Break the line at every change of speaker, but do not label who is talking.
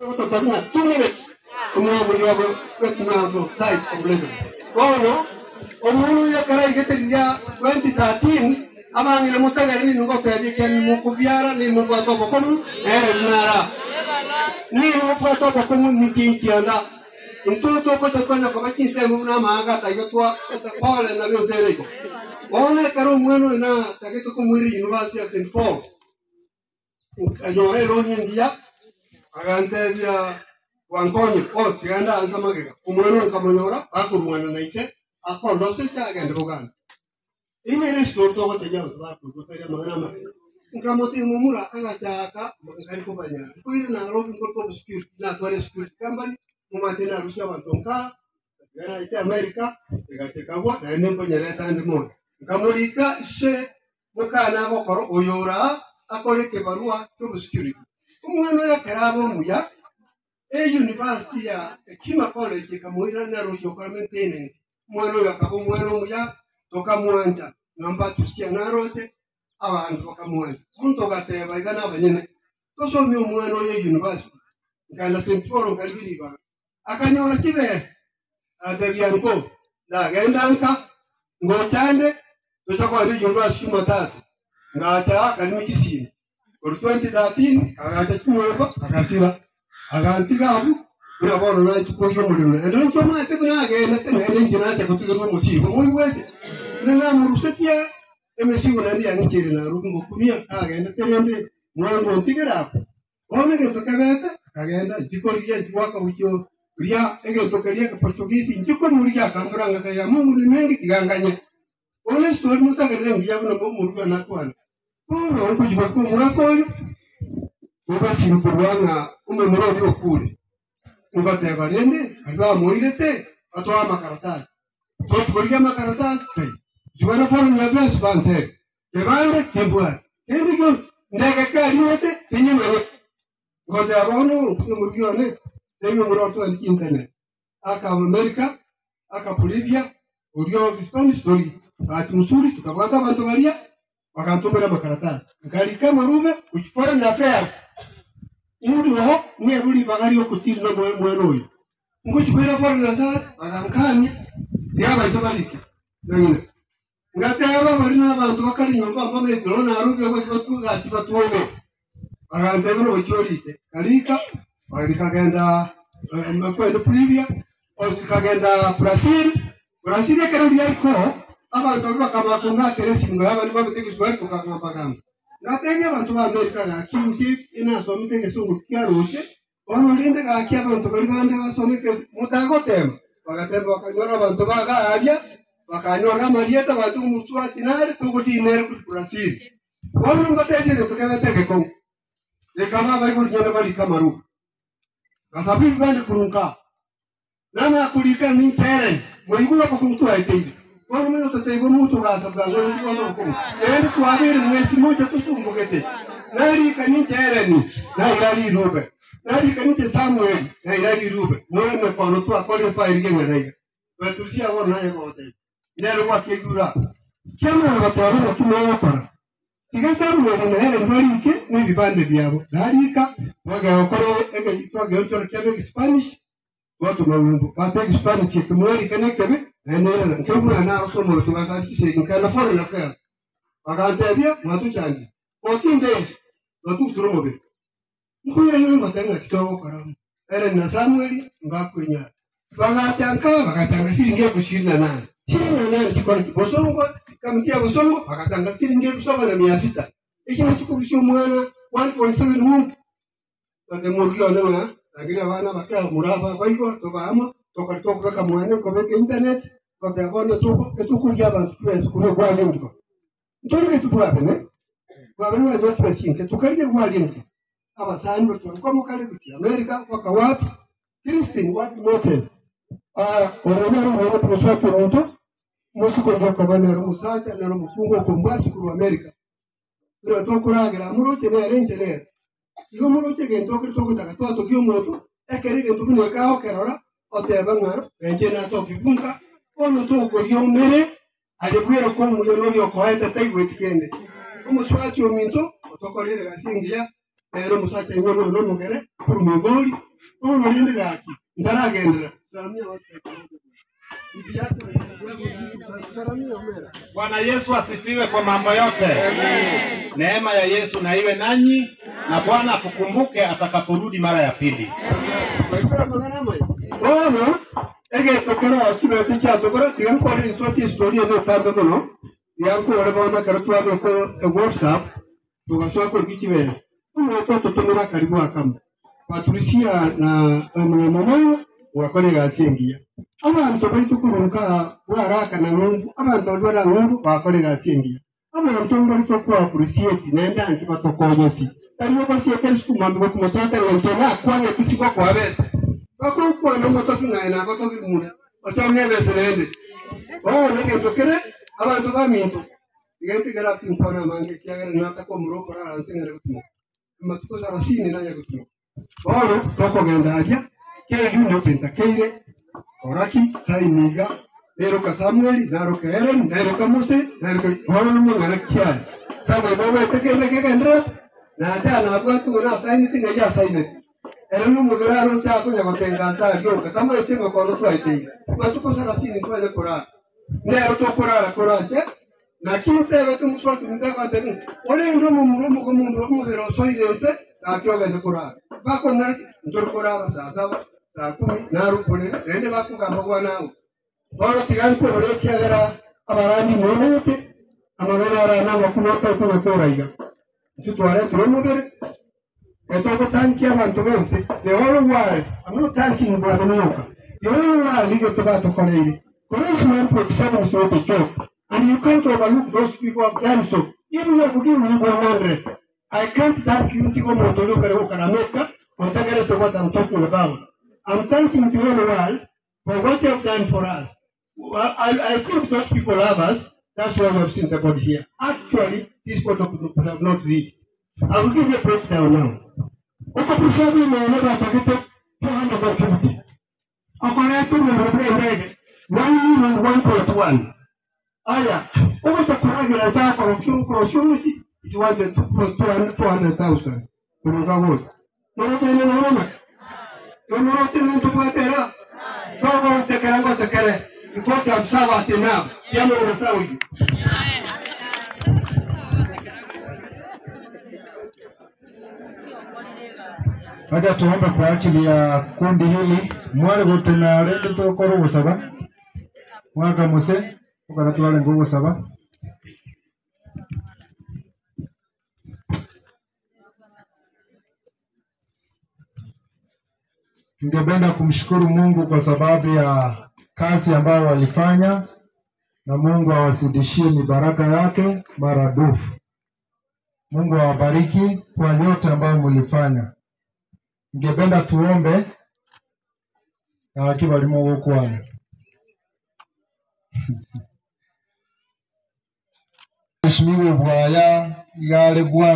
Gototebia ng'a 2 minutes omwami obo bw'ekinyango side of Lebanon. Bono omwana oyo ekero aigete riria 2013 abang'ina motagere ninwe ngotebia ekiagera nimokobiara nimobwate obokong'u nere buna ara nigo mobwate obokong'u ninki nkianda intwe togocha twanya koba chinsemo buna amaanga ataiyo twa pole na bionsi ere igo. Bono ekero omwana oyo natagete komoira university ya St Paul Nkanyora eroni engiya, agantebia, Gwankonye, oh, tiga ndaanse amagega. Omwana oyo nkamonyora bakorwana na ise, akondosetie agende boganda. Eyio nere estori togotebia abanto bakoigwa tari amang'ana amabe. Nkamotebia momura agachaka nkari kobanyara. Nkoire Nairobi nkorike obosecurity, natware esecurity company, momanyete narusia abanto nkaa, ekero naete America, egacha ekagwa naende nkonyereta ande moyo. Nkamorika ise Mokana agokora oyo ore aa akore ekebarua ki'obosecurity. Omwana oyo ekero abe omuya, eyunivasiti ya Hekima College ekamoira Nairobi gokora maintenance. Omwana oyo akaba omwana omuya, tokamwancha, namba tusia naroche, abanto bakamwancha. Bono togateba iga nabanyene, tosomie omwana oyo eyunivasiti. Nkaenda St Paul nkarigia ribaga, akanyora chibesa, agatebia nko, ndagenda nka, ngocha nde, tocha kogenda eyunivasiti Jumatatu, ngacha akarima chisimi, korwa 2013 agacha chinyomba agasira, agantiga abwo, buna bono nachia koyia omorero naende inche omanyete buna agendete naende inche nacha gotigerwa omosigo moigwete? Buna namorusetie emesigo naende yang'icheire narusia ngokumia agendete rende mwango ontigere abwo. Bono egento kebete, akagenda, nchikorigia, nchigoaka gochia ria egento keria egeportugisi, nchikomorigia akambora ng'a ya Mungu ni mengi tiga nganye. Bono esitori motagerere engiya buna omorugi one akwane. Bono nkochia goika omorako oyo, togachia korwa ng'a omomura oria okure. Ngoteba rende, baria bamoirete, batoe amakaratasi. Tochia korigia amakaratasi, taiyo. Tochia kogenda foreign affairs, bantebia. Kebande timbwati, kende gionsi, ndege karinete tinyemanyeti. Ngoteba bono omorugi one, taiyo omoro otware chinternet, aka Amerika, aka Bolivia, oria o Spanish tori. Bahati mzuri tukabwata abanto baria, bagantomera amakaratasi. Nkarika amarube gochia foreign affairs, indweo ng'erwe ribaga riogotiiri na omwana oyo. Ngochia koira foreign affairs, bagankania, tiabaisa barike na ng'ina. Ngateeba, Baria nabanto bakare nyomba mbamanyete, nonya narobire gochia batwe gati batwome. Bagantebia, Buna gochia orike. Nkarika, rikagenda kwenda Bolivia, rikagenda Brazil. Brazil ekero riariko, abanto baria bakamanya kong'akera esimu ng'a abande babete egeswahili tokagamba-gamba. Ngatebia abanto ba Amerika gaki inche nasomete egesongo kia roche, bono rende gaki abanto baria bande basomete motagotema. Bagatema bakanyora abanto ba iga aria, bakanyora amarieta bagacha komoswati nare togotiina ere korwa Brazil. Bono mbatebie egento kebete egekong'u, gekaba abaibori nyene barike amaruba, Ngasaba ebibande korwa nka. Namanya korika ninche Ellen, moigure obokong'u twaeteire. Bono manya totebiwa omonto ogasa bwango naende tobwate obokong'u. Naende twabeire mwesi mocha tosumbogete. Narika ninche Ellen, naira rirube. Narika ninche Samuel, naira rirube. More mekono twakorire efairi geng'ana iga. Tweturusia bono naye gogotebia. Nere gwakeigure aa. Kiamanya goteba ng'a ki mogokora. Tiga Samueli na Helen barike nebibande biabo. Narika, twagekora ege twageonchora kiaba Egispanish, twatoma ng'umbu. Bata Egispanish eke mwarika nekebe, naende nairana. Nkaigwa naro omorocho gaka chisegi nkaenda foreign affairs. Bagantebia, mwatochandire. 14 days, twatugutire omobere. Nkoirana ngoteba ng'aki togokora amo. Helen na Samueli mbakwenyara. Bagacha nka, bagatanga siringi elfu ishirini na nane. Ishirini na nane chikora ki? Bosongo, kamiti ya Bosongo, bagatanga siringi elfu saba na mia sita. Ekio nakio korusia omwana 1.7 womb. Twateba morugi one ng'a rangeria abana abake abamura aba abaigwa tobe amo, tokore tokobeka mwane nkobeka internet, twateba bono etoko etokoria abanto chibesa korwa egwari engima. Ntorigeti bwabene, bwabene bwanyora chibesa chinke, tokarigia egwari engima. Abasani batware kwamokare gochia America mpaka wapi? Christine wapi Moses? Ah, oyo nere omwana omosacha ominto, mosiko njokoba nere omosacha nere omokungu okombwati korwa America. Buna tokoragera amoroche nere inche nere. Igo moroche egento ekero togotaka twatokia omonto, ekero egento buna eke agokerora, oteba ng'a inche natokia bunka, bono tokoria omere aye bwere komuya noria okoete taigweti kende. Omosubati ominto otokorire egasi engiya, nere omosacha oino noyo nomogere korwa Migori. Bono rende gaki, ntaragenderera, salamia
Bwana Yesu asifiwe kwa mambo yote. Neema ya Yesu na iwe nanyi, na Bwana akukumbuke atakaporudi mara ya pili.
Bono egetokero chibesa chiatokora tiga nkore insoti historia ene etambe mono tiga nkore bono ekero twabeka ewhatsapp tugasoa koriki chibesa omonto ototomera akaribu akamo Patricia na omurimo moyo gwakora egasi engiya abanto baitu korunka bwaraka na ng'umbu abanto baria bara ng'umbu bakora egasi engiya abanto mbari tokwa appreciate naende anche batokonyosi tari obasiete esukuma mbi gokumotata ng'ente nakwane tutigokwa besa bakokwana omotoki ng'aye nagotoki mure otonge ebesa naende bono egento kere abanto baminto egento kere atinkwana amange ekiagera nataka omoro okorara nse ng'ende gotimoka amatuko sarasini nanya gotimoka bono tokogenda aria keri nopentakeire oraki sainiga neroka Samueli naroka Eren naroka Mose naroka bono mong'ana kiaye Samuel bogoetekeire kegenderera nache nabwate ng'o nasainete ng'ai asainete ere nomobere aroche akonya gotenga ase arioka tamaete ng'okono twaeteire matuko sarasini twanye korara nero tokorara korache naki ntebete moswati ntegotebi orende omomura omogo omonto omobere osoire nse gaki ogende korara bakong'ana ntori korara saa saba saa kumi narukorere rende bakogamba bwanao bono tiga nkore ekiagera abarandi monote amagana ara namakuru otakonya koraiga intwe twaretire omobere etogotankia abanto bonsi the whole world I'm not thanking Bwana Nyoka the whole world igeto batokoreire Correction 1.7 is not a joke and you can't overlook those people who have done so even if you give me 100 I can't thank you ntigo omonto oria okare gokarameka ontegerete what I'm talking about I'm thanking the whole world for what you have done for us well, I think those people love us. That's why we have seen the body here. Actually, this body could have not reached. I will give you a breakdown now. Okokusabi mwene batagete 250. Okoletu mwene ndege 1 million 1.1. Aya, ogotakuragira ntakoro korosyomuki it was a 200,000. Kuruga wote. Norotene noroma. Norotene ntubwatera. Togo sekere ngo sekere. Because I'm servant now. Yamo nasawi.
Acha tuombe kwa ajili ya kundi hili mwari gutena rende tukoro gusaba mwaka muse ukana tware ngugusaba Tungependa kumshukuru Mungu kwa sababu ya kazi ambayo walifanya, na Mungu awazidishie mibaraka yake maradufu. Mungu awabariki kwa yote ambayo mlifanya. Ningependa tuombe na akiwa balimo gukwana. Mheshimiwa Bwaya igare bwa